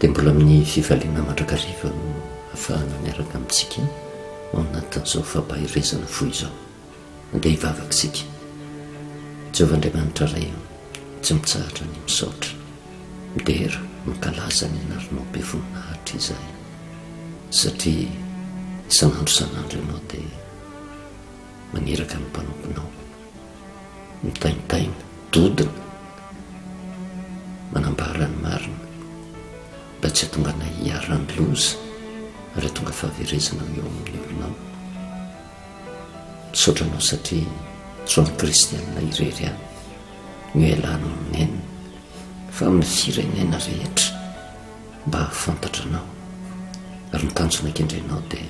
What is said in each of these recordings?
Dia mbola amin'ny fifaliana mandrakariva no afahana miaraka amintsika ao anatin'izao fampaherezana fohy izao. Andeha hivavaka isika. Jehovah Andriamanitra Ray ô, tsy mitsahatra ny misaotra, midera, mankalaza ny anaranao be voninahitra izahay, satria isan'andro isan'andro Ianao dia maniraka ny mpanomponao, mitaintaina, dodona, manambara ny marina, mba tsy hahatonga anay hiharan'ny loza ary hahatonga fahaverezana ho eo amin'ny olonao. Misaotra anao satria tsy ho an'ny kristianina irery ihany no ialanao ny nenina fa amin'ny firenena rehetra mba hahafantatra anao ary ny tanjona kendrenao dia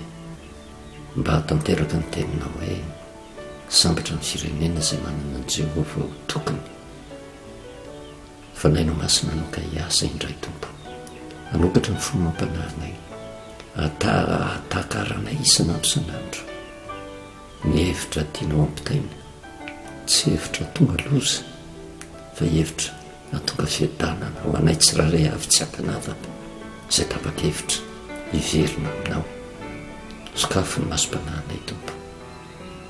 mba hahatanteraka ny teninao hoe sambatra ny firenena izay manana an'i Jehovah ho tokiny. Fanahinao Masina anoka hiasa indray Tompo. Hanokatra ny fo amam-panahinay, hahatakaranay isan'andro isan'andro ny hevitra tianao hampitaina. Tsy hevitra tonga loza fa hevitra hahatonga fiadanana ho anay tsirairay avy tsy ankanavaka izay tapa-kevitra hiverina aminao. Sokafy ny masom-panahinay Tompo.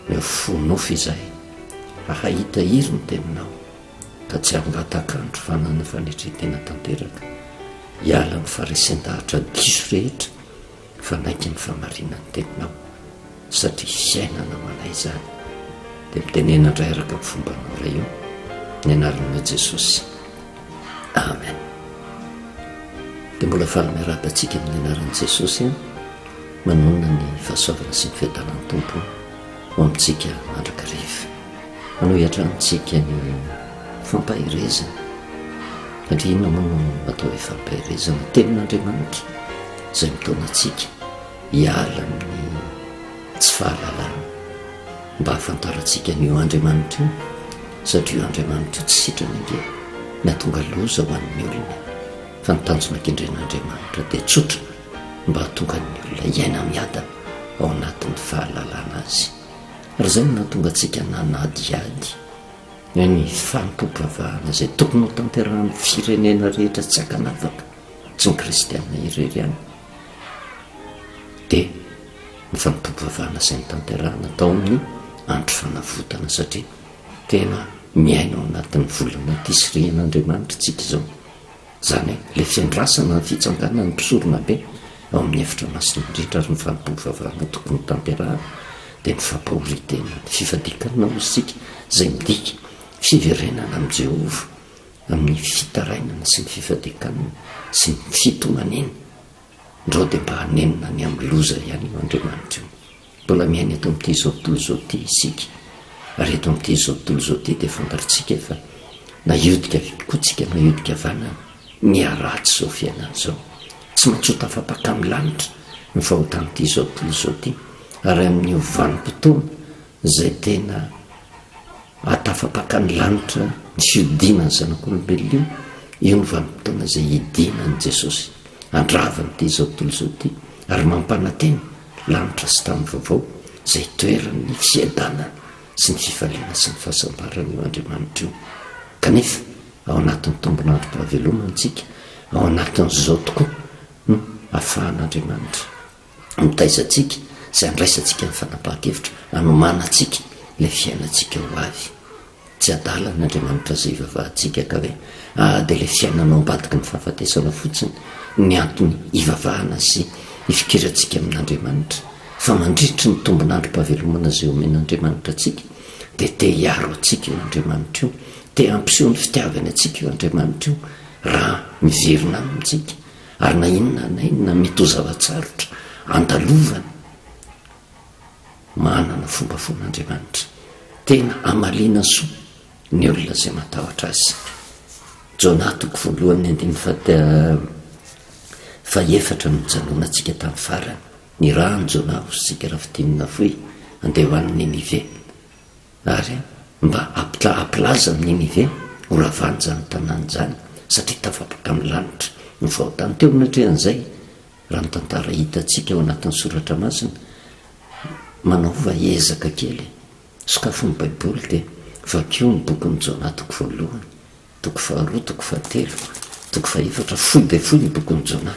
Omeo fo nofy izahay hahita hiry ny teninao. ka tsy hangatak'andro fa hanana fanetren-tena tanteraka, hiala amin'ny faharesen-dahatra diso rehetra fa hanaiky ny fahamarinan'ny teninao, satria fiainana ho anay izany. Dia mitenena indray araka ny fombanao Ray o, ny anaranao Jesosy. Amen. Dia mbola faly miarahaba antsika amin'ny anaran'i Jesosy an, manonona ny fahasoavana sy ny fiadanan'ny Tompo ho amintsika mandrakariva. Manohy hatrany tsika ny fampaherezana. Satria inona moa no atao hoe fampaherezana? Tenin'Andriamanitra izay mitaona antsika hiala amin'ny tsy fahalalana mba hahafantarantsika an'io Andriamanitra io, satria io Andriamanitra io tsy sitrany ange ny hahatonga loza ho an'ny olona, fa ny tanjona kendren'Andriamanitra dia tsotra mba hahatonga ny olona hiaina miadana ao anatin'ny fahalalana Azy. Ary izay no nahatonga antsika nanadihady hoe ny fanompoam-pivavahana izay tokony ho tanterahan'ny firenena rehetra tsy ankanavaka, tsy ny kristiana irery ihany, dia ny fanompoam-pivavahana izay notanterahana tao amin'ny andro fanavotana satria tena miaina ao anatin'ny volana tisirian'Andriamanitra isika izao. Izany hoe, ilay fiandrasana ny fitsanganan'ny mpisoronabe ao amin'ny efitra masina indrindra ary ny fanompoam-pivavahana tokony hotanterahana dia ny fampahorian-tena, ny fifadian-kanina hoy isika, izay midika fiverenana amin'i Jehovah amin'ny fitarainana sy ny fifadian-kanina sy ny fitomaniana, ndrao dia mba hanenina ny amin'ny loza ihany io Andriamanitra io. Mbola miaina eto amin'ity izao tontolo izao ity isika, ary eto amin'ity izao tontolo izao ity dia fantatrtsika fa na hiodika havia koa tsika na hiodika havanana, miharatsy izao fiainana izao. Tsy maintsy ho tafapaka amin'ny lanitra ny fahotan'ity izao tontolo izao ity, ary amin'io vanim-potoana izay tena Ahatafapaka ny lanitra ny fihodinan'ny zanak'olombelona io, io no vanim-potoana izay hidinan'i Jesosy handrava an'ity izao tontolo izao ity ary mampanantena lanitra sy tany vaovao izay hitoeran'ny fiadanana sy ny fifaliana sy ny fahasambarana io Andriamanitra io. Kanefa ao anatin'ny tombon'androm-pahavelomana isika, ao anatin'izao tokoa no ahafahan'Andriamanitra mitaiza antsika sy andraisantsika ny fanapahan-kevitra hanomanantsika ilay fiainantsika ho avy. Tsy adala ny Andriamanitra izay ivavahantsika ka hoe ah dia ilay fiainana ao ambadiky ny fahafatesana fotsiny ny antony ivavahana sy ifikirantsika amin'Andriamanitra fa mandritry ny tombon'androm-pahavelomana izay omen'Andriamanitra antsika dia te hiaro antsika io Andriamanitra io, te hampiseho ny fitiavany antsika io Andriamanitra io raha miverina aminy isika. Ary na inona na inona mety ho zava-tsarotra andalovana, manana fomba foana Andriamanitra. Tena hamaliana soa ny olona izay matahotra Azy. Jona toko voalohany andininy fahefatra no nijanonantsika tamin'ny farany. Nirahan'i Jona hoy isika raha fintinina fohy, handeha ho any Ninive. Ary mba hampilaza amin'i Ninive ho ravana izany tanàna izany, satria tafapaka amin'ny lanitra ny fahotany. Teo anatrehan'izay, raha ny tantara hitantsika ao anatin'ny Soratra Masina, manaova ezaka kely, sokafy ny Baiboly dia vakio ny bokin'i Jona toko voalohany, toko faharoa, toko fahatelo, Toko fahefatra, fohy dia fohy ny bokin'i Jona.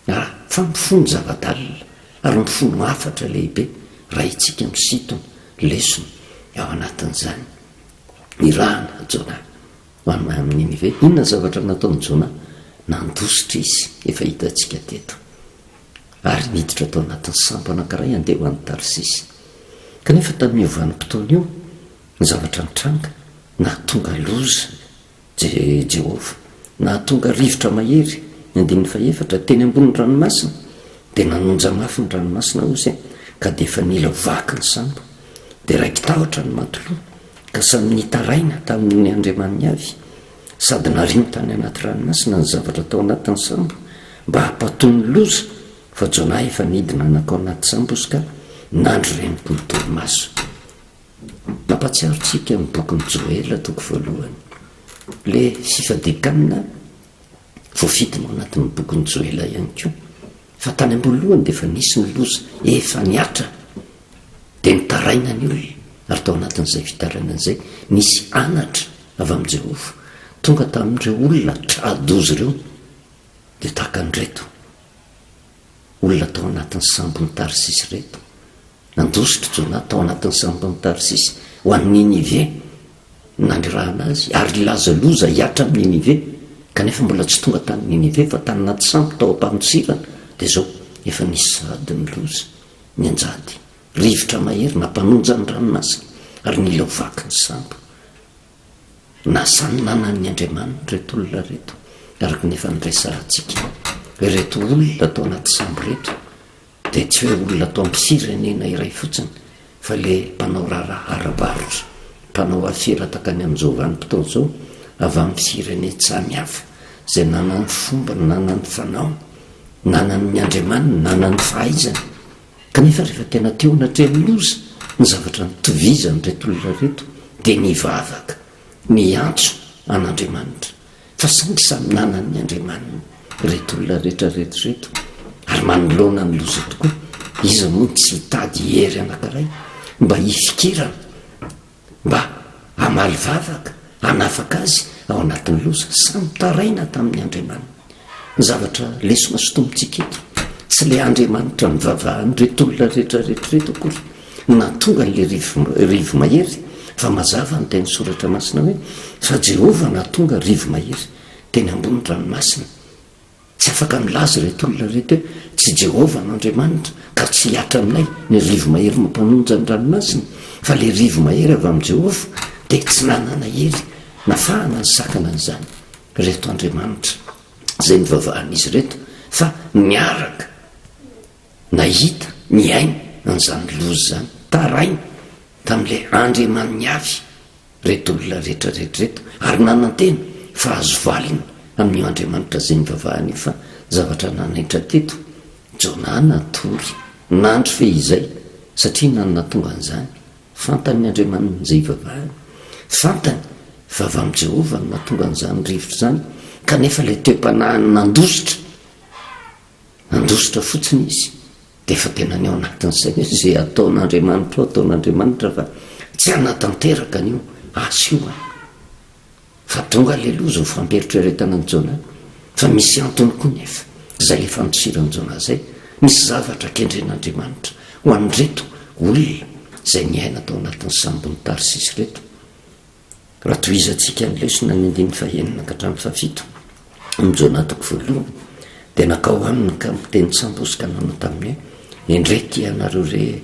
Raha fa mifono zava-dalina ary mifono hafatra lehibe raha itsika misintona lesona ao anatin'izany. Nirahana Jona ho any amin'i Ninive. Inona ny zavatra nataon'i Jona? Nandositra izy, efa hitantsika teto, ary niditra tao anatin'ny sambo anankiray handeha ho any Tarsisy. Kanefa tamin'io vanim-potoana io, ny zavatra nitranga, nahatonga loza Jehovah. Nahatonga rivotra mahery, ny andininy fahefatra, teny ambonin'ny ranomasina, dia nanonja mafy ny ranomasina ozy ka dia efa nila ho vaky ny sambo. Dia raiki-tahotra ny matiloha, ka samy nitaraina tamin'ny andriamaniny avy, sady nariany tany anaty ranomasina ny zavatra tao anatin'ny sambo, mba hampatony ny loza, fa Jonah efa nidina nankao anaty sambo izy ka nandry renoky ny torimaso. Mampahatsiaro antsika ny bokin'i Joela toko voalohany. Ilay fifadian-kanina voafintina ao anatin'ny bokin'i Joela ihany koa. Fa tany am-boalohany dia efa nisy ny loza, efa nihatra. Dia nitaraina ny olona, ary tao anatin'izay fitarainana izay nisy anatra avy amin'i Jehovah tonga tamin'ireo olona tra-doza ireo, dia tahaka an'ireto olona tao anatin'ny sambon'i Tarsisy ireto. Nandositra Jonah tao anatin'ny sambon'i Tarsisy ho any Ninive ny nanirahana azy, ary nilaza loza hihatra amin'i Ninive, kanefa mbola tsy tonga tany Ninive fa tany anaty sambo tao am-pandosirana, dia izao efa nisy sahady ny loza nianjady, rivotra mahery nampanonja ny ranomasina ary nila ho vaky ny sambo. Na samy nanana ny Andriamaniny ireto olona ireto, araka ny efa niresahantsika, ireto olona tao anaty sambo ireto dia tsy hoe olona tao amin'ny firenena iray fotsiny fa le mpanao raharaha ara-barotra, mpanao afera takany amin'izao vanim-potoana izao, avy amin'ny firenen-tsamihafa, izay nanana ny fombany, nanana ny fanaony, nanana ny andriamaniny, nanana ny fahaizany. Kanefa rehefa tena teo anatrehan'ny loza, ny zavatra nitovizan'ireto olona ireto dia nivavaka, niantso an'Andriamanitra. Fa saingy samy nanana ny Andriamaniny ireto olona rehetra rehetra ireto, ary manoloana ny loza tokoa, iza moa no tsy hitady hery anankiray mba hifikirana, mba hamaly vavaka, hanafaka azy ao anatin'ny loza? Samy mitaraina tamin'ny Andriamaniny. Ny zavatra lesona sintomintsika eto, tsy ilay Andriamanitra nivavahan'ireto olona rehetra rehetra ireto akory no nahatonga an'ilay rivo-mahery, fa mazava ny tenin'ny Soratra Masina hoe, Fa Jehovah nahatonga rivo-mahery teny ambony ranomasina. Tsy afaka milaza ireto olona ireto hoe, Tsy Jehovah no Andriamanitra, ka tsy hihatra aminay ny rivo-mahery mampanonja ny ranomasina, fa ilay rivo-mahery avy amin'i Jehovah dia tsy nanana hery nafahana nisakana an'izany ireto andriamanitra izay nivavahan'izy ireto, fa niaraka Nahita, niaina an'izany loza izany, taraina tamin'ilay Andriamaniny avy ireto olona rehetra rehetra ireto, ary nanantena fa hahazo valiny amin'io Andriamanitra izay nivavahany io, fa zavatra nanaitra teto, Jonah natory, nandry fehizay, satria inona no nahatonga an'izany? Fantany ny Andriamaniny izay ivavahany, fantany fa avy amin'i Jehovah no nahatonga an'izany rivotra izany, kanefa ilay toe-panahiny nandositra, Nandositra fotsiny izy dia efa tena ny ao anatin'ny sainy hoe izay ataon'Andriamanitra ao ataon'Andriamanitra fa tsy hanatanteraka an'io asa io aho. Fa tonga ilay loza ho fampieritreretana an'i Jonah fa misy antony koa nefa izay ilay fandosiran'i Jonah izay, misy zavatra kendren'Andriamanitra ho an'ireto olona izay niaina tao anatin'ny sambon'i Tarsisy ireto. Raha tohizantsika ny lesona ny andininy fahenina ka hatramin'ny fahafito amin'ny Jona toko voalohany, dia nankao aminy ka miteny tsambo izy ka nanao taminy hoe, Endrey ity ianareo re,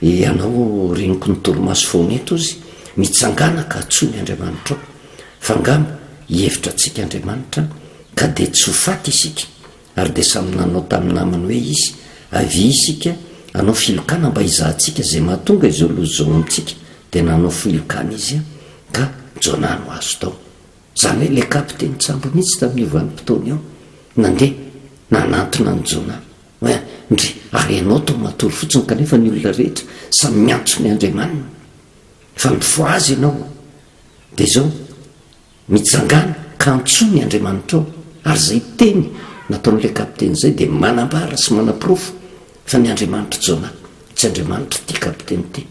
ianao reniko ny torimaso foana eto izy, mitsangàna ka antsoy ny Andriamanitrao, fa angamba hihevitra antsika Andriamanitra ka dia tsy ho faty isika. Ary dia samy nanao tamin'ny namany hoe izy, Avia isika hanao filokana mba hizahantsika izay mahatonga izao loza izao amintsika. Dia nanao filokana izy, ka Jonah no azo tao. Izany hoe ilay kapitenin-tsambo mihitsy tamin'io vanim-potoana io, nandeha nanantona an'i Jonah, hoe, Ndry, ary ianao toa matory fotsiny, kanefa ny olona rehetra samy miantso ny andriamaniny, fa mifohaza ianao. Dia izao, Mitsangàna ka antsoy ny Andriamanitrao, ary izay teny nataon'ilay kapiteny izay dia manambara sy manaporofo fa ny Andriamanitr'i Jonah tsy Andriamanitr'ity kapiteny ity,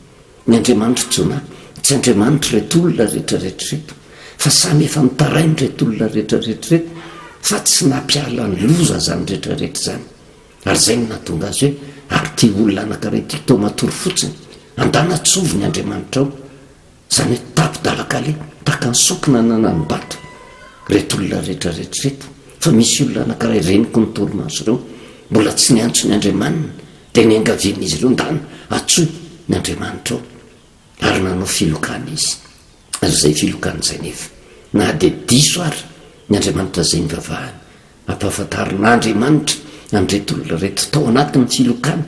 ny Andriamanitr'i Jonah tsy Andriamanitr'ireto olona rehetra rehetra ireto, fa samy efa nitaraina ireto olona rehetra rehetra ireto. Fa tsy nampiala ny loza izany rehetra rehetra izany. Ary izay no nahatonga azy hoe, ary ity olona anankiray ity toa matory fotsiny, andana tsovy ny Andriamanitrao. Izany hoe tapi-dalan-kaleha, tahaka ny sokina nanani-bato ireto olona rehetra rehetra ireto. Fa misy olona anankiray reniko ny torimaso ireo, mbola tsy niantso ny Andriamaniny, dia niangavian'izy ireo, ndana antsoy ny Andriamanitrao. Ary nanao filokana izy. Ary izay filokana izay nefa, na dia diso ary ny Andriamanitra izay nivavahany, ampahafantarin'Andriamanitra an'ireto olona ireto tao anatin'ny filokana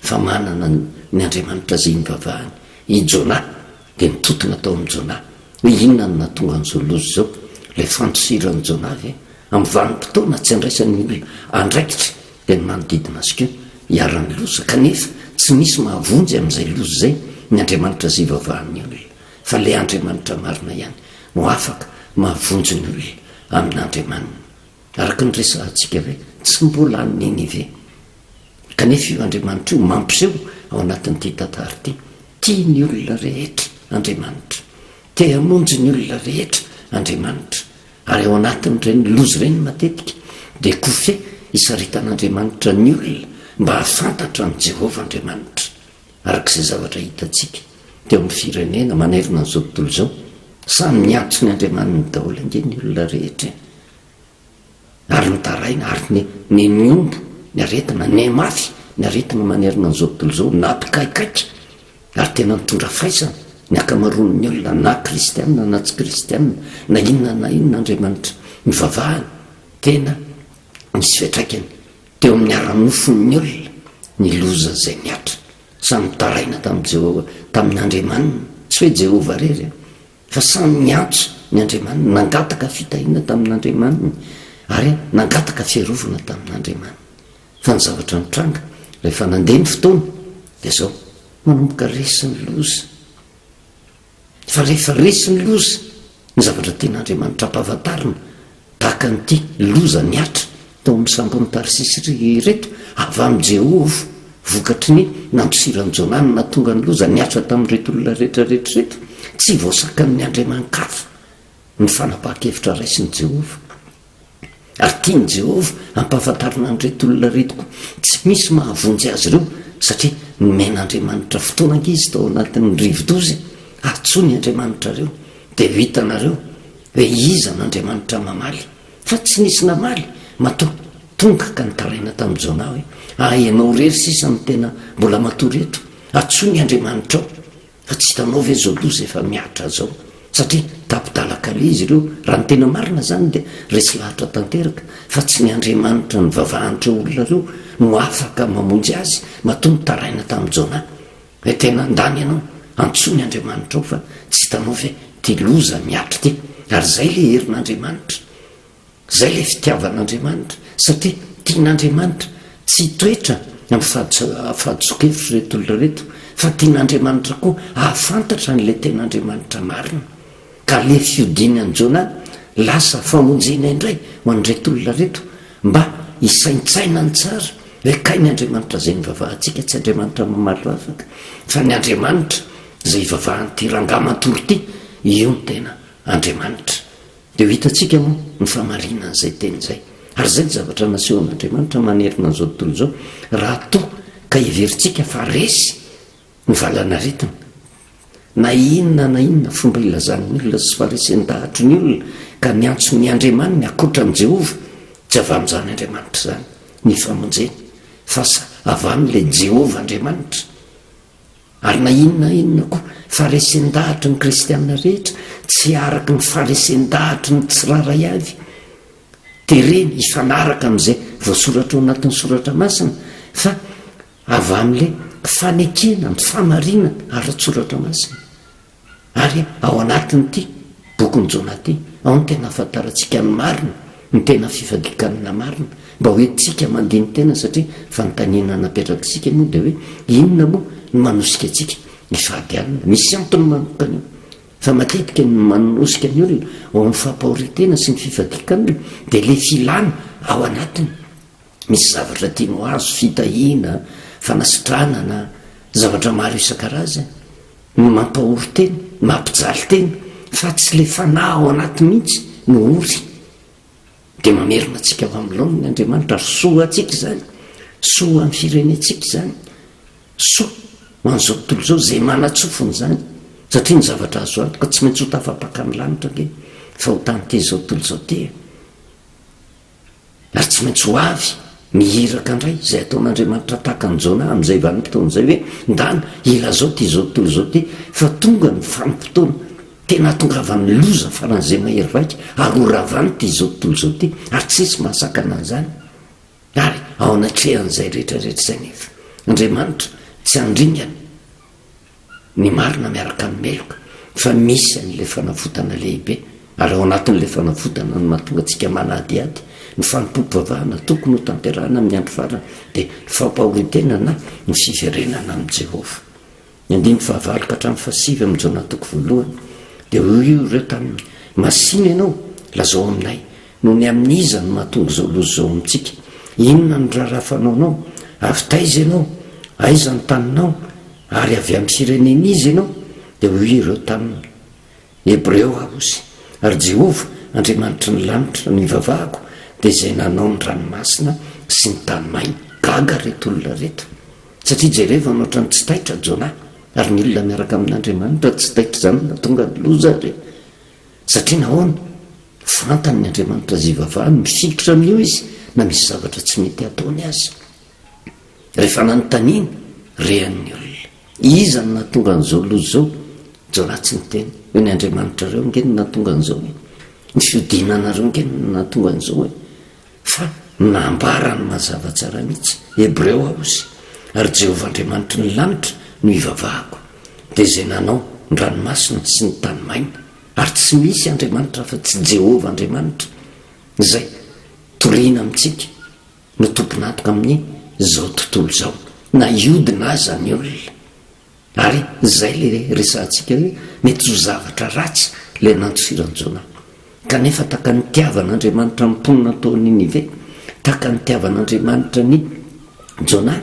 fa manana ny Andriamanitra izay nivavahany i Jonah, dia nitotona tao amin'i Jonah hoe inona no nahatonga an'izao loza izao, ilay fandosiran'i Jonah ve? Amin'ny vanim-potoana tsy andraisan'ny olona andraikitra dia ny manodidina azy koa iharan'ny loza, kanefa tsy misy mahavonjy amin'izay loza izay ny Andriamanitra izay ivavahan'ny olona, fa ilay Andriamanitra marina ihany no afaka mahavonjy ny olona amin'Andriamaniny. Araka ny resahantsika hoe tsy mbola any Ninive. Kanefa io Andriamanitra io mampiseho ao anatin'ity tantara ity, tia ny olona rehetra Andriamanitra. Te hamonjy ny olona rehetra Andriamanitra. Ary ao anatin'ireny loza ireny matetika dia kofehy isaritan'Andriamanitra ny olona mba hahafantatra an'i Jehovah Andriamanitra. Araka izay zavatra hitantsika teo amin'ny firenena manerana an'izao tontolo izao, samy miantso ny Andriamaniny daholo ange ny olona rehetra e! Ary nitaraina, ary ne, ne nihombo ny aretina, ne mafy ny aretina manerana an'izao tontolo izao, nampikaikaika, ary tena nitondra faisana ny ankamaroan'ny olona, na kristiana na tsy kristiana, na inona na inona Andriamanitra nivavahany, tena nisy fiantraikany teo amin'ny ara-nofon'ny olona ny loza izay nihatra. Samy nitaraina tamin'i Jehovah, tamin'ny Andriamaniny, tsy hoe Jehovah irery an, fa samy niantso ny Andriamaniny, nangataka fitahiana tamin'Andriamaniny, ary nangataka fiarovana tamin'Andriamaniny. Fa ny zavatra nitranga, rehefa nandeha ny fotoana, dia izao, manomboka resy ny loza. Fa rehefa resy ny loza, ny zavatra tian'Andriamanitra ampahafantarina, tahaka an'ity loza nihatra tao amin'ny sambon'i Tarsisy ireto, avy amin'i Jehovah, vokatry ny nandosiran'i Jonah no nahatonga ny loza nihatra tamin'ireto olona rehetra rehetra ireto, tsy voasakan'ny andriamani-kafa ny fanapahan-kevitra raisin'i Jehovah. Ary tian'i Jehovah hampahafantarina an'ireto olona ireto koa, tsy misy mahavonjy azy ireo, satria nomen'Andriamanitra fotoana ange izy tao anatin'ny rivo-doza e! Antsoy ny Andriamanitrareo, dia ho hitanareo hoe iza no Andriamanitra mamaly. Fa tsy nisy namaly, matoa tonga ka nitaraina tamin'i Jonah hoe, Ah, ianao irery sisa no tena mbola matory eto, antsoy ny Andriamanitrao! Fa tsy hitanao ve izao loza efa mihatra izao? Satria tapi-dalan-kaleha izy ireo. Raha ny tena marina izany dia resy lahatra tanteraka fa tsy ny Andriamanitra nivavahan'ireo olona ireo no afaka mamonjy azy matoa nitaraina tamin'i Jonah hoe tena ndany ianao, antsoy ny Andriamanitrao fa tsy hitanao ve ity loza mihatra ity? Ary izay ilay herin'Andriamanitra. Izay ilay fitiavan'Andriamanitra, satria tian'Andriamanitra tsy hitoetra amin'ny fahadisoan-kevitra ireto olona ireto, fa tian'Andriamanitra koa hahafantatra an'ilay tena Andriamanitra marina. Ka ilay fiodinan'i Jona lasa famonjena indray ho an'ireto olona ireto, mba hisaintsainany tsara hoe kay ny Andriamanitra izay nivavahantsika tsy Andriamanitra mamaly vavaka, fa ny Andriamanitra izay ivavahan'ity rangahy matory ity, io no tena Andriamanitra. Dia ho hitantsika moa ny fahamarinan'izay teny izay. Ary izay ny zavatra nasehon'Andriamanitra manerana an'izao tontolo izao, raha toa ka heverintsika fa resy ny valanaretina, na inona na inona fomba ilazan'ny olona sy faharesen-dahatry ny olona ka miantso ny andriamaniny ankoatra an'i Jehovah, tsy avy amin'izany Andriamanitra izany ny famonjena, fa avy amin'ilay Jehovah Andriamanitra. Ary na inona na inona koa faharesen-dahatry ny kristiana rehetra, tsy araka ny faharesen-dahatry ny tsirairay avy, tereny hifanaraka amin'izay voasoratra ao anatin'ny soratra masina, fa avy amin'ilay fanekena ny fahamarinana ara-tsoratra masina. Ary ao anatin'ity bokin'i Jona ity, ao no tena ahafantarantsika ny marina, ny tena fifadian-kanina marina, mba ho entintsika mandini-tena satria fanontaniana napetrak'isika moa dia hoe inona moa no manosika antsika hifady hanina? Misy antony manokana io. Fa matetika ny manosika ny olona ho amin'ny fampahorian-tena sy ny fifadian-kanina dia ilay filana ao anatiny. Misy zavatra tiany ho azo, fitahiana, fanasitranana, zavatra maro isan-karazany. Ny mampahory tena, ny mampijaly tena, fa tsy ilay fanahy ao anaty mihitsy no ory. Dia mamerina antsika ho amin'ny laoniny Andriamanitra ary soa ho antsika izany, soa ho an'ny firenentsika izany, soa ho an'izao tontolo izao izay manan-tsofina izany, satria ny zavatra azo antoka tsy maintsy ho tafapaka ny lanitra ange fa ho tany izao tontolo izao ity e. Ary tsy maintsy ho avy ny iraka indray izay ataon'Andriamanitra tahaka an'i Jona amin'izay vanim-potoana izay hoe, Ndana, ilazao ity izao tontolo izao ity fa tonga ny vanim-potoana tena hahatongavan'ny loza faran'izay mahery vaika ary ho ravany ity izao tontolo izao ity ary tsy hisy mahasakana an'izany. Ary ao anatrehan'izay rehetra rehetra izay anefa, Andriamanitra tsy handringana. ny marina miaraka amin'ny meloka fa misy an'ilay fanavotana lehibe ary ao anatin'ilay fanavotana no mahatonga antsika manadihady ny fanompoam-pivavahana tokony ho tanterahina amin'ny andro farany dia ny fampahorian-tena na ny fiverenana amin'i Jehovah. Ny andininy fahavalo ka hatramin'ny fahasivy amin'ny Jona toko voalohany dia hoy ireo taminy, Masìna ianao, lazao aminay, noho ny amin'iza no mahatonga izao loza izao amintsika? Inona no raharaha fanaonao? Avy taiza ianao? Aiza ny taninao? Ary avy amin'ny firenen'iza ianao? Dia hoy ireo taminy, Hebreo aho, hozy, ary Jehovah, Andriamanitry ny lanitra, no ivavahako, dia izay nanao ny ranomasina sy ny tany maina. Gaga ireto olona ireto, satria jereo fa ohatran'ny tsy taitra Jonah, ary ny olona miaraka amin'Andriamanitra tsy taitra izany no nahatonga ny loza re. Satria nahoana? Fantany ny Andriamanitra izay ivavahany, mifikitra amin'io izy na misy zavatra tsy mety ataony aza. Rehefa nanontaniana, rehan'ny olona. Iza no nahatonga an'izao loza izao? Jonah tsy niteny hoe ny andriamanitrareo ange no nahatonga an'izao e. Ny fiodinanareo ange no nahatonga an'izao e. Fa nambarany mazava tsara mihitsy, Hebreo aho ozy, ary Jehovah Andriamanitry ny lanitra no ivavahako, dia izay nanao ny ranomasina sy ny tany maina. Ary tsy misy Andriamanitra afa-tsy Jehovah Andriamanitra, izay torina amintsika. no tompon'antoka amin'ny zao tontolo izao na hiodina aza ny olona ary zay le resahantsika hoe mety ho zavatra ratsy le nandosiran'i Jonah kanefa tahaka ny nitiavan'Andriamanitra ny mponina tao Ninive tahaka ny nitiavan'Andriamanitra ny Jonah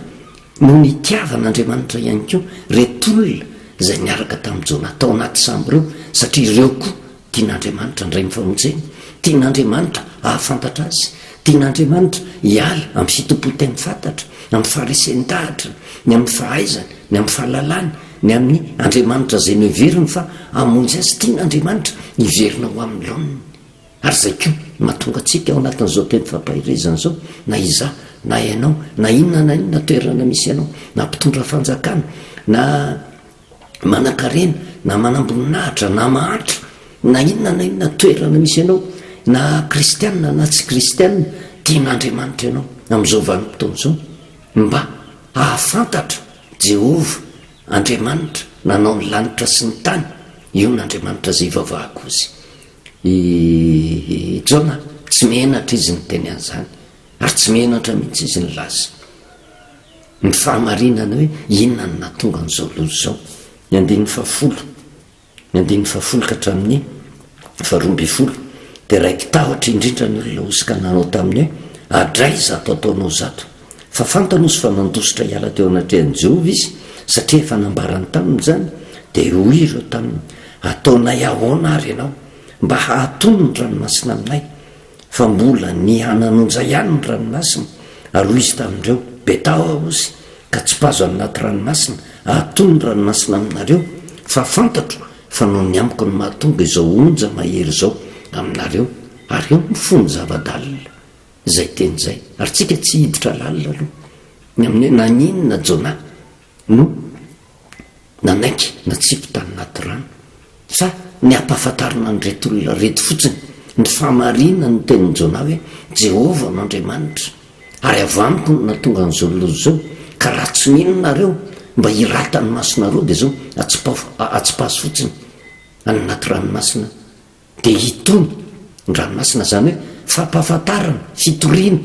no nitiavan'Andriamanitra ihany koa reto olona izay niaraka tamin'i Jonah tao anaty sambo ireo satria ireo koa Tian'Andriamanitra handray ny famonjeny, tian'Andriamanitra hahafantatra Azy, tian'Andriamanitra hiala amin'ny fitompoan-teny fantatra, amin'ny faharesen-dahatra, ny amin'ny fahaizany, ny amin'ny fahalalany, ny amin'ny Andriamanitra izay noheveriny fa hamonjy azy, tian'Andriamanitra hiverina ho amin'ny laoniny. Ary izay koa no mahatonga antsika ao anatin'izao teny fampaherezana izao, na izaho, na ianao, na inona na inona toerana misy anao, na mpitondra fanjakana, na. manan-karena na manam-boninahitra na mahantra na inona na inona toerana misy anao na kristianina na tsy kristianina, tian'Andriamanitra ianao amin'izao vanim-potoana izao mba hahafantatra Jehovah Andriamanitra nanao ny lanitra sy ny tany, io no Andriamanitra izay ivavahako izy. I Jona tsy menatra izy niteny an'izany ary tsy menatra mihitsy izy nilaza. Ny fahamarinana hoe inona no nahatonga an'izao loza izao. Ny andininy fahafolo, ny andininy fahafolo ka hatramin'ny faharoa ambin'ny folo, dia raiki-tahotra indrindra ny olona hozy ka nanao taminy hoe, Adray izato ataonao izato! Fa fantany hozy fa nandositra hiala teo anatrehan'i Jehovah izy, satria efa nambarany taminy izany, dia hoy ireo taminy, Ataonay ahoana àry ianao, mba hahatony ny ranomasina aminay? Fa mbola nihananonja ihany ny ranomasina, ary hoy izy tamin'ireo, Betao aho, hozy, ka tsipazo any anaty ranomasina, ahatony ny ranomasina aminareo, fa fantatro fa noho ny amiko no mahatonga izao onja mahery izao aminareo, ary eo mifono zava-dalina izay teny izay. Ary tsika tsy hiditra lalina aloha ny amin'ny hoe naninona Jonah no nanaiky natsipy tany anaty rano fa ny hampahafantarina an'ireto olona ireto fotsiny ny fahamarinan'ny tenin'i Jonah hoe Jehovah no Andriamanitra ary avy amiko no nahatonga an'izao loza izao ka raha tsy mino nareo mba hiratan'ny masonareo dia izao atsipao atsipazo fotsiny any anaty ranomasina dia hitony ny ranomasina izany hoe fampahafantarana, fitoriana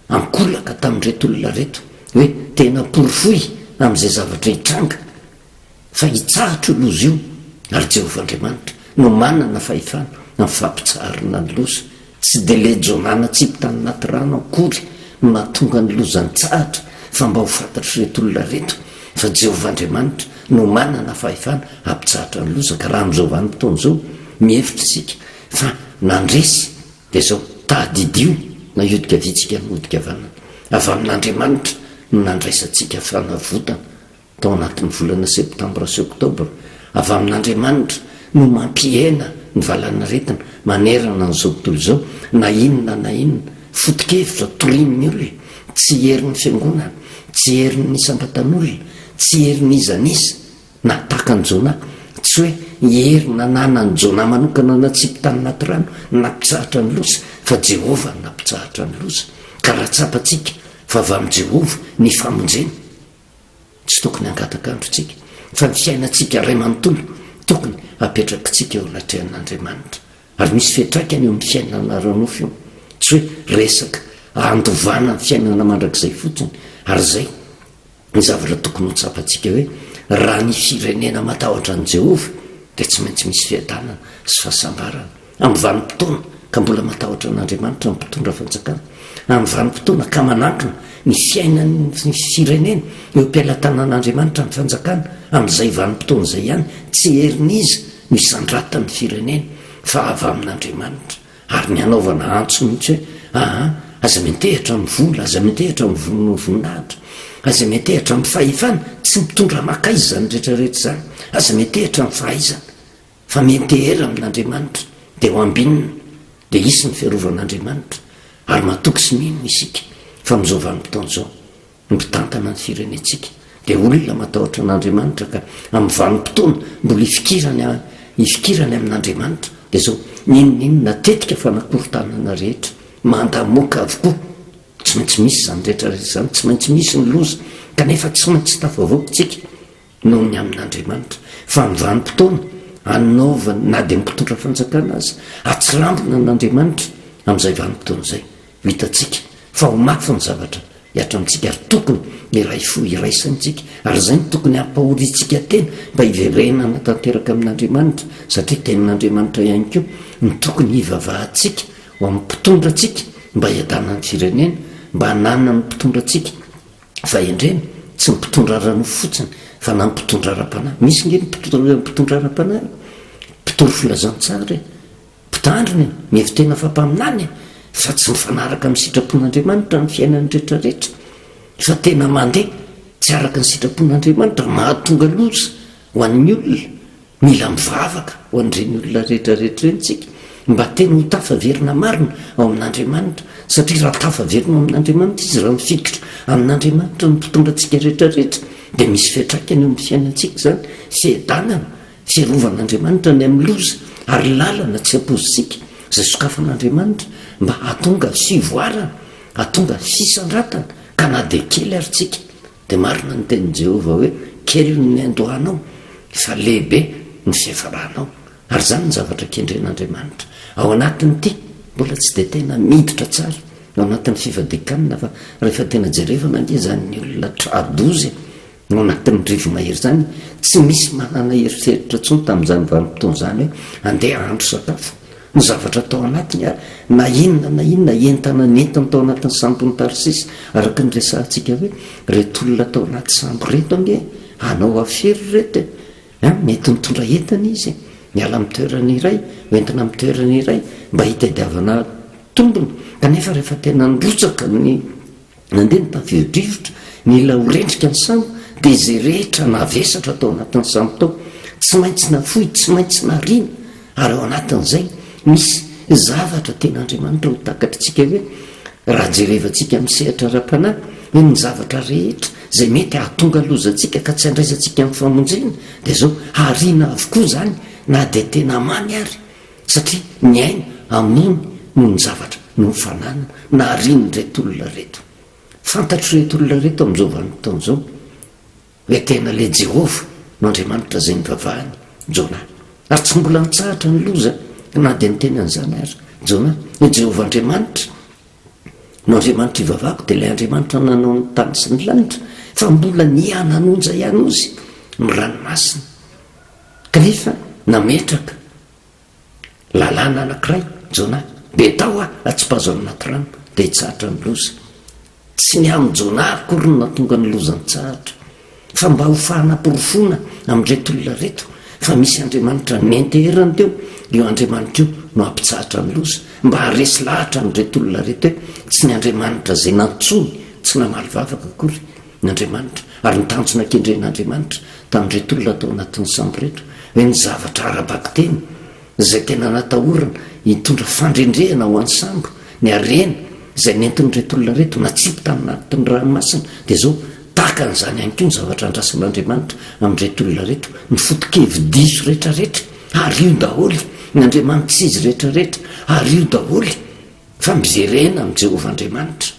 ankolaka tamin'ireto olona ireto hoe tena porofoy amin'izay zavatra hitranga fa hitsahatra io loza io ary Jehovah Andriamanitra no manana fahefana amin'ny fampitsaharana ny loza. Tsy dia ilay Jonah natsipy tany anaty rano akory no nahatonga ny loza nitsahatra fa mba ho fantatr'ireto olona ireto fa Jehovah Andriamanitra no manana fahefana hampitsahatra ny loza ka raha amin'izao vanim-potoana izao mihevitra isika fa nandresy dia izao. tadidio na hiodika havia tsika na hodika havanana, avy amin'Andriamanitra no nandraisantsika fanavotana tao anatin'ny volana septambra sy oktobra, avy amin'Andriamanitra no mampihena ny valanaretina manerana an'izao tontolo izao, na inona na inona foto-kevitra torian'ny olona, tsy herin'ny fiangonana, tsy herin'ny isam-batan'olona, tsy herin'iza n'iza, na tahaka an'i Jonah, tsy hoe hery nananan'i Jonah manokana natsipy tany anaty rano nampitsahatra ny loza, fa Jehovah no nampitsahatra ny loza, ka raha tsapantsika fa avy amin'i Jehovah ny famonjena, Tsy tokony hangataka andro tsika, fa ny fiainantsika iray manontolo tokony hapetrakitsika eo anatrehan'Andriamanitra. Ary misy fiantraikany eo amin'ny fiainana ara-nofo io. Tsy hoe resaka handovana ny fiainana mandrakizay fotsiny. Ary izay ny zavatra tokony ho tsapantsika hoe raha ny firenena matahotra an'i Jehovah dia tsy maintsy misy fiadanana sy fahasambarana. Amin'ny vanim-potoana ka mbola matahotra an'Andriamanitra ny mpitondra fanjakana, amin'ny vanim-potoana ka manankina ny fiainan'ny firenena eo am-pelatanan'Andriamanitra ny fanjakana, amin'izay vanim-potoana izay ihany, tsy herin'iza no hisandratan'ny firenena fa avy amin'Andriamanitra, ary ny hanaovana antso mihitsy hoe, aa, aza miantehitra amin'ny vola, aza miantehitra amin'ny voninahitra, aza miantehitra amin'ny fahefana, tsy mitondra mankaiza izany rehetra rehetra izany, aza miantehitra amin'ny fahaizana. Fa miantehera amin'Andriamanitra, dia ho ambinina, dia hisy ny fiarovan'Andriamanitra, ary matoky sy mino isika fa amin'izao vanim-potoana izao, ny mpitantana ny firenentsika dia olona matahotra an'Andriamanitra ka amin'ny vanim-potoana mbola ifikirany ifikirany amin'Andriamanitra dia izao, n'inon'inona tetika fanakorontanana rehetra, mandamoka avokoa, tsy maintsy misy izany rehetra rehetra izany, tsy maintsy misy ny loza, kanefa tsy maintsy tafavoaka isika. noho ny amin'Andriamanitra, fa ny vanim-potoana anaovany na dia ny mpitondra fanjakana aza atsirambina an'Andriamanitra amin'izay vanim-potoana izay. Ho hitantsika fa ho mafy ny zavatra hihatra amintsika ary tokony hiray fo hiray saina isika ary izay no tokony hampahoriantsika tena mba hiverenana tanteraka amin'Andriamanitra satria tenin'Andriamanitra ihany koa no tokony hivavahantsika ho amin'ny mpitondra antsika mba hiadanan'ny firenena, mba hananan'ny mpitondra antsika Fahendrena, tsy ny mpitondra ara-nofo fotsiny fa na ny mpitondra ara-panahy. Misy nge ny mpitondra ara-panahy e, mpitory filazantsara e, mpitandrina e, mihevi-tena fa mpaminany e, fa tsy mifanaraka amin'ny sitrapon'Andriamanitra ny fiainany rehetrarehetra, fa tena mandeha tsy araka ny sitrapon'Andriamanitra, mahatonga loza ho an'ny olona. Mila mivavaka ho an'ireny olona rehetra rehetra ireny isika mba tena ho tafaverina marina ao amin'Andriamanitra, satria raha tafaverina ao amin'Andriamanitra izy, raha mifikitra amin'Andriamanitra ny mpitondra antsika rehetra rehetra, dia misy fiantraikany eo amin'ny fiainantsika izany, fiadanana, fiarovan'Andriamanitra ny amin'ny loza, ary lalana tsy ampoizintsika izay sokafan'Andriamanitra mba hahatonga fivoarana, hahatonga fisandratana, ka na dia kely ary tsika Dia marina ny tenin'i Jehovah hoe, Kely ny niandohanao, fa lehibe ny fiafaranao. Ary izany ny zavatra kendren'Andriamanitra. Ao anatin'ity, mbola tsy dia tena miditra tsara ao anatin'ny fifadian-kanina, fa rehefa tena jerevana ange izany ny olona tra-doza e, ao anatin'ny rivo-mahery izany, tsy misy manana eritreritra intsony tamin'izany vanim-potoana izany hoe andeha hahandro sakafo. Ny zavatra tao anatiny ary na inona na inona entana nentiny tao anatin'ny sambon'i Tarsisy, araka ny resahantsika hoe ireto olona tao anaty sambo ireto ange hanao afera ireto e! An, mety nitondra entana izy e, miala amin'ny toerana iray ho entina amin'ny toerana iray mba hitadiavana tombony, kanefa rehefa tena nirotsaka ny Nandeha ny tafio-drivotra, nila ho rendrika ny sambo, dia izay rehetra navesatra tao anatin'ny sambo tao, tsy maintsy nafoy, tsy maintsy nariana, ary ao anatin'izay misy zavatra tian'Andriamanitra ho takatritsika hoe, raha jerevantsika amin'ny sehatra ara-panahy, hoe ny zavatra rehetra izay mety hahatonga loza antsika ka tsy handraisantsika ny famonjena, dia izao, hariana avokoa izany na dia tena mamy ary. Satria ny aina amony noho ny zavatra, noho ny fananana naharian'ireto olona ireto. Fantatr'ireto olona ireto amin'izao vanim-potoana izao hoe tena ilay Jehovah no Andriamanitra izay nivavahan'i Jona. Ary tsy mbola nitsahatra ny loza na dia niteny an'izany aza Jona, hoe Jehovah Andriamanitra no Andriamanitra ivavahako, dia ilay Andriamanitra nanao ny tany sy ny lanitra, fa mbola niha-nanonja ihany ozy ny ranomasina. Kanefa nametraka lalàna anankiray Jonah, Betao aho, atsipazo any anaty rano, dia hitsahatra ny loza. Tsy ny amin'i Jonah akory no nahatonga ny loza nitsahatra, fa mba ho fanaporofoana amin'ireto olona ireto fa misy Andriamanitra nenteherany teo, io Andriamanitra io. no hampitsahatra ny loza? Mba haharesy lahatra an'ireto olona ireto hoe tsy ny Andriamanitra izay nantsoiny tsy namaly vavaka akory ny Andriamanitra, ary ny tanjona kendren'Andriamanitra tamin'ireto olona tao anatin'ny sambo ireto hoe ny zavatra ara-bakiteny izay tena natahorana hitondra fandrendrehana ho an'ny sambo, ny harena izay nentin'ireto olona ireto natsipy tamin'anatin'ny ranomasina, dia izao, tahaka an'izany ihany koa ny zavatra andrasan'Andriamanitra amin'ireto olona ireto, ny foto-kevi-diso rehetrarehetra, ario daholo, ny andriamani-tsy izy rehetrarehetra, ario daholo, fa miverena amin'i Jehovah Andriamanitra,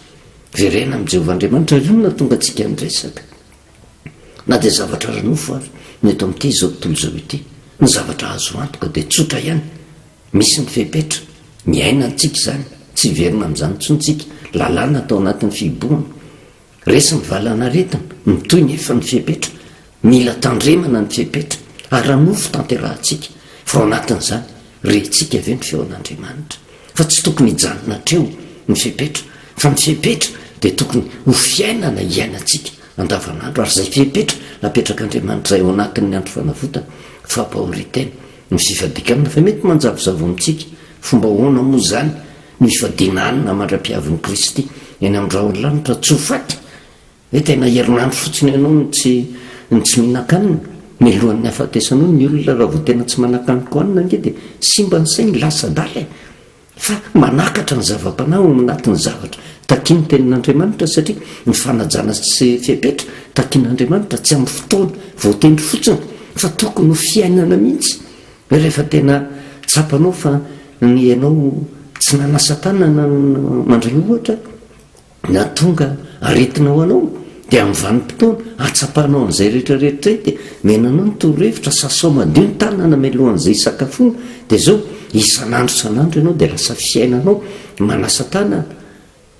miverena amin'i Jehovah Andriamanitra, ary io no nahatonga antsika niresaka. Na dia zavatra ara-nofo ary no eto amin'ity izao tontolo izao ity, ny zavatra azo antoka dia tsotra ihany, misy ny fepetra, miaina antsika izany, tsy hiverina amin'izany intsony tsika, lalàna tao anatin'ny fihibohana, resy ny valan'aretina, mitohy nefa ny fepetra, mila tandremana ny fepetra ara-nofo tanterahantsika, fa ao anatin'izany, rentsika ve ny feon'Andriamanitra? Fa tsy tokony hijanona hatreo ny fepetra, fa ny fepetra dia tokony ho fiainana iainantsika andavanandro, ary izay fepetra napetrak'Andriamanitra izay ao anatin'ny andro fanavotana, fampahorian-tena, ny fifadian-kanina, fa mety manjavozavo amintsika, fomba ahoana moa izany no hifadiana hanina mandra-piavin'i Kristy eny amin'ny rahon'ny lanitra, tsy ho faty? Hoe tena herinandro fotsiny ianao no tsy no tsy mihinan-kanina, mialohan'ny hahafatesanao, ny olona raha vao tena tsy manan-kanin-kohanina ange dia simba ny sainy, lasa adala e! Fa manakatra ny zava-panahy ao anatin'ny zavatra takian'ny tenin'Andriamanitra satria ny fanajana sy fepetra takian'Andriamanitra tsy amin'ny fotoana voatendry fotsiny fa tokony ho fiainana mihitsy hoe rehefa tena tsapanao fa ny ianao tsy nanasa tanana mandray ohatra na tonga aretina ho anao dia amin'ny vanim-potoana ahatsapanao an'izay rehetra rehetra izay dia omena anao ny torohevitra sasao madio ny tanana mialohan'izay hisakafoana dia izao isan'andro isan'andro ianao dia lasa fiainanao manasa tanana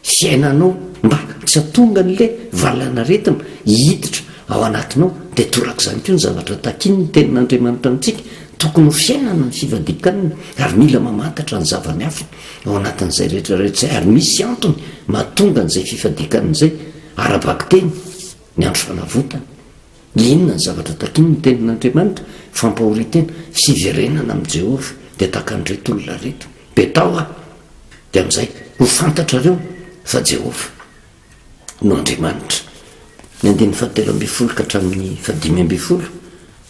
fiainanao mba tsy hatonga an'ilay valan'aretina hiditra ao anatinao dia torak'izany koa ny zavatra takian'ny tenin'Andriamanitra amintsika tokony ho fiainana ny fivadikanina ary mila mamantatra ny zava-miafina ao anatin'izay rehetra rehetra izay ary misy antony mahatonga an'izay fifadian-kanina izay ara-bakiteny ny andro fanavotana. Inona ny zavatra takian'ny Tenin'Andriamanitra? Fampahorian-tena, fiverenana amin'i Jehovah, dia tahaka an'ireto olona ireto. Betao aho, dia amin'izay ho fantatrareo fa Jehovah no Andriamanitra. Ny andininy fahatelo ambin'ny folo ka hatramin'ny fahadimy ambin'ny folo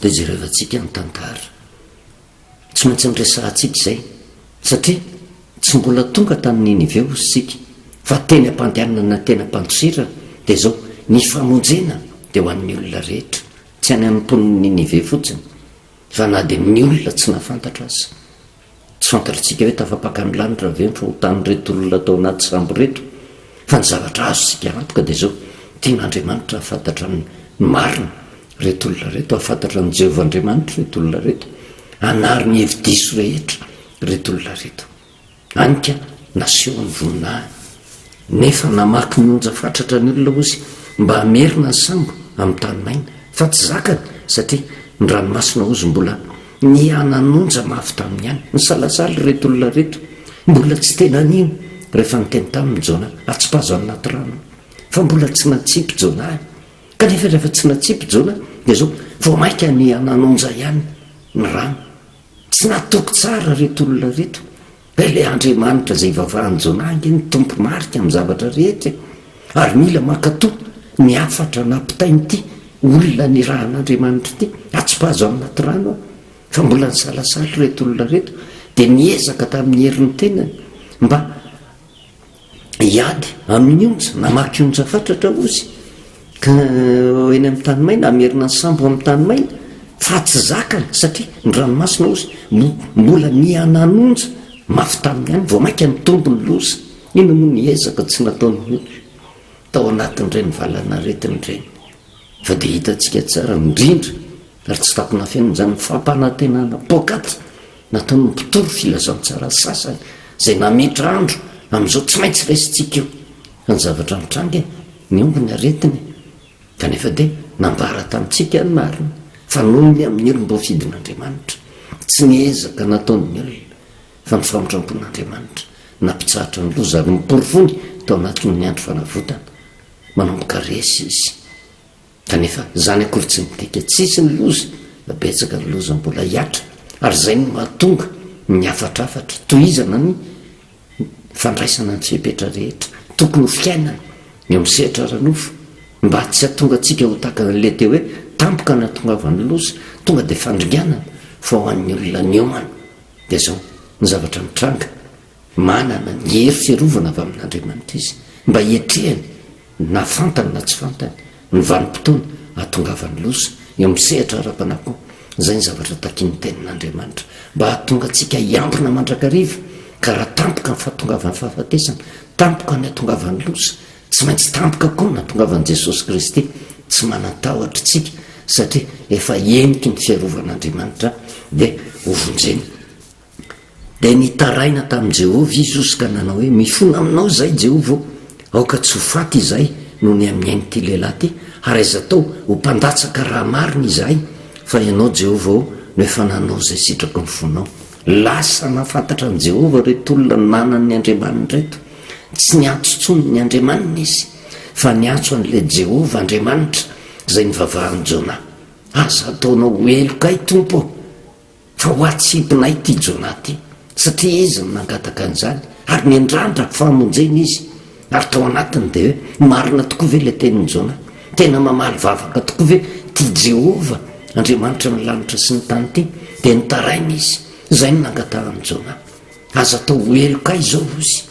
dia jerevantsika ny tantara. Tsy maintsy niresahantsika izay, satria tsy mbola tonga tany Ninive hozy isika, fa teny am-pandehanana teny am-pandosirana, dia izao, ny famonjena dia ho an'ny olona rehetra, tsy any amin'ny mponin'i Ninive fotsiny, fa na dia ny olona tsy nahafantatra aza. Tsy fantatritsika hoe tafapaka ny lanitra ve ny fahotan'ireto olona tao anaty sambo ireto, fa ny zavatra azontsika antoka dia izao, tian'Andriamanitra hahafantatra ny marina Ireto olona ireto, hahafantatra an'i Jehovah Andriamanitra ireto olona ireto, hanary ny hevi-diso rehetra ireto olona ireto. Hany ka nasehony voninahiny. Nefa namaky ny onja fatratra ny olona hozy mba hamerina ny sambo amin'ny tany maina, fa tsy zakany satria ny ranomasina hozy mbola niha-nanonja mafy taminy ihany. Nisalasala ireto olona ireto, mbola tsy tena nino rehefa niteny taminy Jonah, atsipazo any anaty rano aho. Fa mbola tsy natsipy Jonah. Kanefa rehefa tsy natsipy Jona dia izao vao mainka niha-nanonja ihany ny rano. Tsy natoky tsara ireto olona ireto. Hoe ilay Andriamanitra izay ivavahan'i Jona ange no tompo marika amin'ny zavatra rehetra e! Ary mila mankatò ny hafatra nampitain'ity olona nirahan'Andriamanitra ity. Atsipazo any anaty rano aho. Fa mbola nisalasala ireto olona ireto dia niezaka tamin'ny herin'ny tenany mba hiady amin'ny onja, namaky onja fatratra ozy ka eny amin'ny tany maina, hamerina ny sambo amin'ny tany maina, fa tsy zakany satria ny ranomasina ozy mbola niha-nanonja mafy taminy ihany, vao mainka nitombo ny loza. Inona moa ny ezaka tsy nataon'ny olona tao anatin'ireny valanaretina ireny, fa dia hitantsika tsara indrindra ary tsy takona afenina izany ny fampanantenana poakaty nataon'ny mpitory filazantsara sasany izay nametra andro amin'izao tsy maintsy raisintsika io fa ny zavatra mitranga e, nihombo ny aretina e, kanefa dia nambara tamintsika ny marina fa noho ny amin'ny olom-boafidin'Andriamanitra, tsy ny ezaka nataon'ny olona fa ny famindram-pon'Andriamanitra nampitsahatra ny loza ary noporofony tao anatin'ny andro fanavotana, manomboka resy izy. Kanefa izany akory tsy midika tsisy ny loza fa betsaka ny loza mbola hihatra ary izay no mahatonga. Ny hafatrafatra, tohizana ny fandraisana ny fepetra rehetra tokony ho fiainana eo amin'ny sehatra ara-nofo mba tsy hahatonga antsika ho tahaka an'ilay teo hoe tampoka ny hahatongavan'ny loza, tonga dia fandringanana fa ho an'ny olona niomana. Dia izao ny zavatra mitranga, manana ny hery fiarovana avy amin'Andriamanitra izy mba hiatrehany na fantany na tsy fantany, ny vanim-potoana ahatongavan'ny loza eo amin'ny sehatra ara-panahy koa. Izay ny zavatra takian'ny Tenin'Andriamanitra, mba hahatonga antsika hiambina mandrakariva, ka raha tampoka ny fahatongavan'ny fahafatesana, tampoka ny hahatongavan'ny loza, tsy maintsy tampoka koa ny nahatongavan'i Jesosy Kristy. Tsy manan-tahotra isika, satria efa heniky ny fiarovan'Andriamanitra, dia hovonjena. Dia nitaraina tamin'i Jehovah izy osy ka nanao hoe, Mifona aminao izahay, Jehovah ô! Aoka tsy ho faty izahay noho ny amin'ny ain'ity lehilahy ity, ary aiza atao ho mpandatsaka raha marina izahay, fa ianao, Jehovah ô, no efa nanao izay sitraky ny fonao. Lasa nahafantatra an'i Jehovah ireto olona nanan'ny andriamaniny ireto. Tsy niantso intsony ny andriamaniny izy, fa niantso an'ilay Jehovah Andriamanitra izay nivavahan'i Jonah. Aza ataonao ho heloka ahy, Tompo ô! Fa ho atsipinay ity Jonah ity, satria izy no nangataka an'izany, ary niandrandra famonjena izy. Ary tao anatiny dia hoe, marina tokoa ve ilay tenin'i Jonah? Tena mamaly vavaka tokoa ve ity Jehovah, Andriamanitry ny lanitra sy ny tany ity? Dia nitaraina izy. Izay no nangatahan'i Jonah. Aza atao ho heloka ahy izao, hoy izy.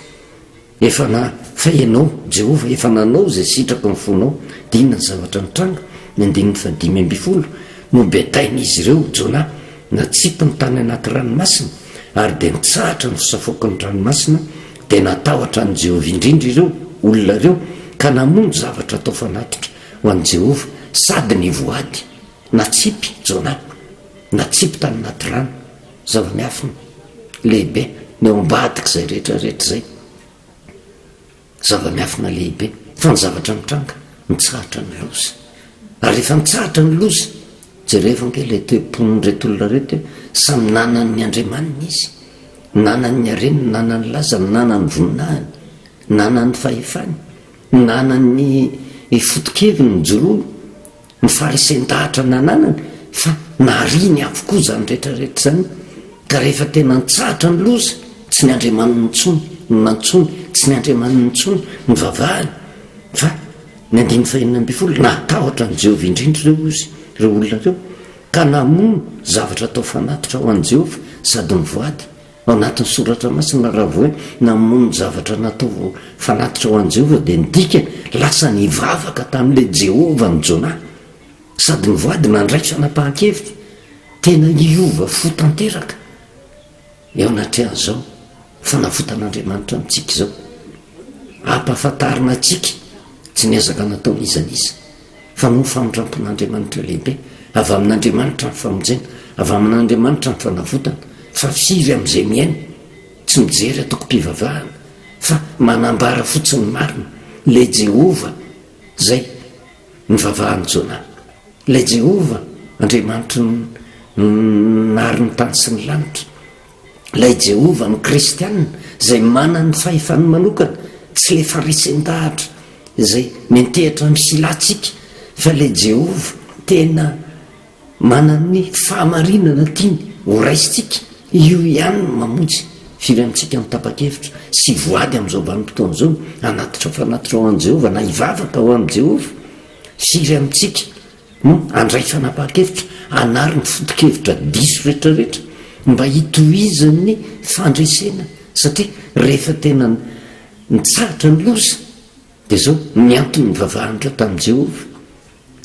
Efa na, fa Ianao, Jehovah, efa nanao izay sitraky ny fonao. Dia inona ny zavatra nitranga? Ny andininy fahadimy ambin'ny folo, Nobetain'izy ireo Jonah, natsipiny tany anaty ranomasina, ary dia nitsahatra ny fisafoaky ny ranomasina, dia natahotra an'i Jehovah indrindra ireo olona ireo, ka namono zavatra atao fanatitra ho an'i Jehovah, sady nivoady. Natsipy Jonah, natsipy tany anaty rano. Zava-miafina lehibe ny ao ambadik'izay rehetra rehetra izay. Zava-miafina lehibe. Fa ny zavatra mitranga, mitsahatra ny loza. Ary rehefa mitsahatra ny loza, jerevo ange ilay toe-pon'ireto olona ireto hoe samy nanan'ny andriamaniny izy. Nanan'ny hareny, nanan'ny lazany, nanan'ny voninahiny, nanan'ny fahefany, nanan'ny foto-keviny nijoroany. ny faharesen-dahatra nananany fa nariany avokoa izany rehetra rehetra izany ka rehefa tena nitsahatra ny loza, tsy ny Andriamaniny intsony no nantsoiny, tsy ny Andriamaniny intsony no nivavahany fa ny andininy fahenina ambin'ny folo, nahatahotra an'i Jehovah indrindra ireo ozy, ireo olona ireo, ka namono zavatra atao fanatitra ho an'i Jehovah sady nivoady. Ao anatin'ny Soratra Masina, raha vao hoe namono zavatra natao fanatitra ho an'i Jehovah, dia ny dikany, lasa nivavaka tamin'ilay Jehovah an'i Jonah, sady nivoady nandray fanapahan-kevitra tena hiova fo tanteraka eo anatrehan'izao fanavotan'Andriamanitra amintsika izao. Ampahafantarina antsika tsy ny ezaka nataon'iza n'iza. Fa noho ny famindrampon'Andriamanitra lehibe, avy amin'Andriamanitra ny famonjena, avy amin'Andriamanitra ny fanavotana, fa firy amin'izay mihaino, tsy mijery antokom-pivavahana, fa manambara fotsiny ny marina, ilay Jehovah izay nivavahan'i Jonah, ilay Jehovah Andriamanitry ny nary ny tany sy ny lanitra, Ilay Jehovah ny Kristiana izay manana ny fahefany manokana, tsy ilay faharesen-dahatra izay miantehitra amin'ny silantsika, fa ilay Jehovah tena manana ny fahamarinana tiany ho raisintsika, io ihany no mamonjy. Firy amintsika no tapa-kevitra sy voady amin'izao vanim-potoana izao hanatitra fanatitra ho an'i Jehovah na hivavaka ho an'i Jehovah? Firy amintsika no handray fanapahan-kevitra hanary ny foto-kevitra diso rehetrarehetra mba hitohizan'ny fandresena satria rehefa tena nitsahatra ny loza dia izao ny antony nivavahan'ireo tamin'i Jehovah,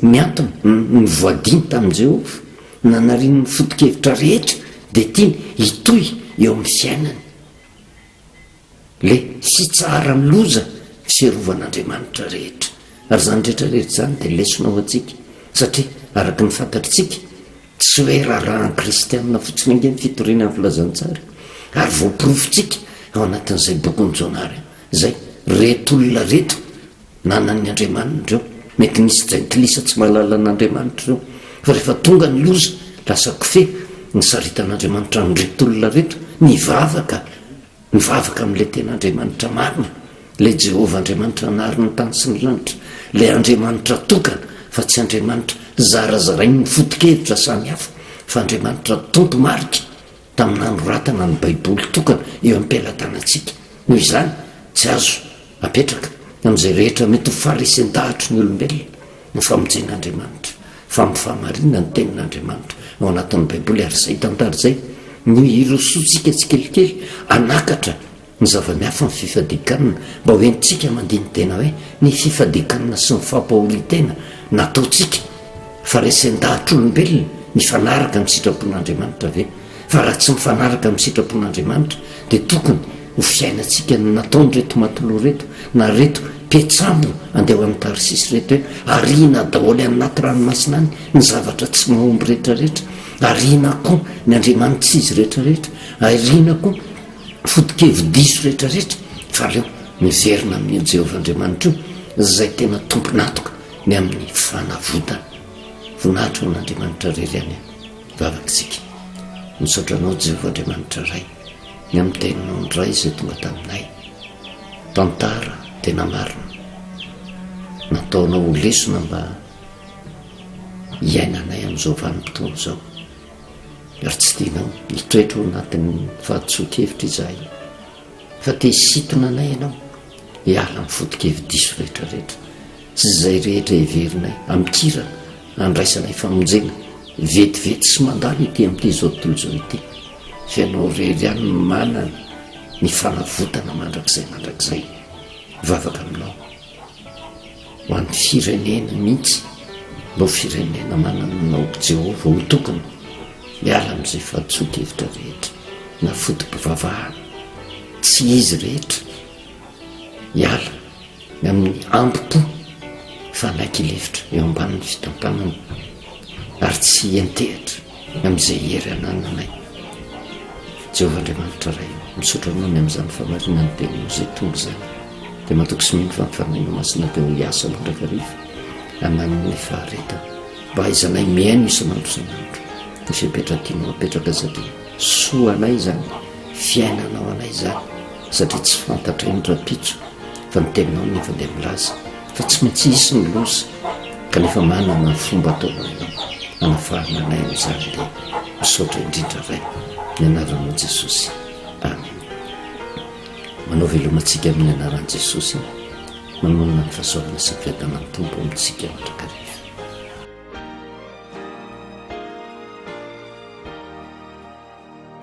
ny antony nivoadiany tamin'i Jehovah, nanariany ny foto-kevitra rehetra dia tiany hitohy eo amin'ny fiainany. Le fitsaharan'ny loza fiarovan'Andriamanitra rehetra. Ary izany rehetra rehetra izany dia lesona ho antsika, satria araka ny fantatritsika, tsy hoe raharahan'ny kristianina fotsiny ange ny fitoriana ny filazantsara, ary voaporofontsika ao anatin'izay bokin'i Jonah izay, ireto olona ireto nanan'ny Andriamaniny ireo, mety nisy jentilisa tsy mahalala an'Andriamanitra ireo, fa rehefa tonga ny loza, lasa kofehy ny saritan'Andriamanitra an'ireto olona ireto, nivavaka Mivavaka amin'ilay tena Andriamanitra marina, ilay Jehovah Andriamanitra nahary ny tany sy ny lanitra, ilay Andriamanitra tokana fa tsy Andriamanitra zarazarain'ny foto-kevitra samihafa, fa Andriamanitra Tompo marika. tamin'ny nanoratana ny Baiboly tokana eo am-pelatanantsika. Noho izany, tsy azo apetraka amin'izay rehetra mety ho faharesen-dahatry ny olombelona ny famonjen'Andriamanitra, fa amin'ny fahamarinana ny Tenin'Andriamanitra ao anatin'ny Baiboly, ary izay tantara izay no hirosoantsika tsikelikely hanakatra ny zava-miafy ny fifadian-kanina, mba ho entintsika mandini-tena hoe ny fifadian-kanina sy ny fampahorian-tena nataontsika fa resen-dahatr'olombelona mifanaraka amin'ny sitrapon'Andriamanitra ve? Fa raha tsy mifanaraka amin'ny sitrapon'Andriamanitra dia tokony ho fiainantsika ny nataon'ireto matelot ireto na ireto mpetsambo andeha ho any Tarsisy ireto hoe ariana daholo any anaty ranomasina any ny zavatra tsy mahomby rehetra rehetra, ariana koa ny andriamani-tsy izy rehetra rehetra, ariana koa foto-kevi-diso rehetra rehetra fa aleo miverina amin'io Jehovah Andriamanitra io izay tena tompon'antoka ny amin'ny fanavotana. Voninahitra ho an'Andriamanitra irery ihany. Vavaka isika. Misaotra Anao Jehovah Andriamanitra Ray ny amin'ny teninao indray izay tonga taminay. Tantara tena marina. Nataonao ho lesona mba hiainanay amin'izao vanim-potoana izao. Ary tsy tianao hitoetra ao anatin'ny fahadisoan-kevitra izahay, fa te hisintona anay Ianao hiala amin'ny foto-kevi-diso rehetra rehetra sy izay rehetra heverinay amin-kirana handraisanay famonjena vetivety sy mandalo ety amin'ity izao tontolo izao ity. Fa Ianao irery ihany no manana ny fanavotana mandrakizay mandrakizay. Mivavaka aminao. Ho an'ny firenena mihitsy, mba ho firenena manana anao Jehovah ho tokony miala amin'izay fahadisoan-kevitra rehetra na foto-pivavahana tsy izy rehetra hiala ny amin'ny ambo-po fa hanaiky hilefitra eo ambanin'ny fitantanana ary tsy hiantehitra amin'izay hery anananay. Jehovah Andriamanitra Ray ô, misaotra Anao ny amin'izany fahamarinan'ny Teninao izay tonga izany. Dia matoky sy mino fa ny Fanahinao Masina dia ho hiasa mandrakariva hanananay faharetana mba hahaizanay mihaino isan'andro isan'andro ny fepetra tianao hapetraka satria soa anay izany, fiainanao anay izany satria tsy fantatray ny rahampitso fa ny Teninao nefa dia milaza fa tsy maintsy hisy ny loza kanefa manana ny fomba ataonao ianao hanafahana anay amin'izany dia misaotra indrindra Ray ny anaranao Jesosy Amen Manao veloma antsika amin'ny anaran'i Jesosy manonona ny fahasoavana sy ny fiadanan'ny Tompo amintsika mandrakariva.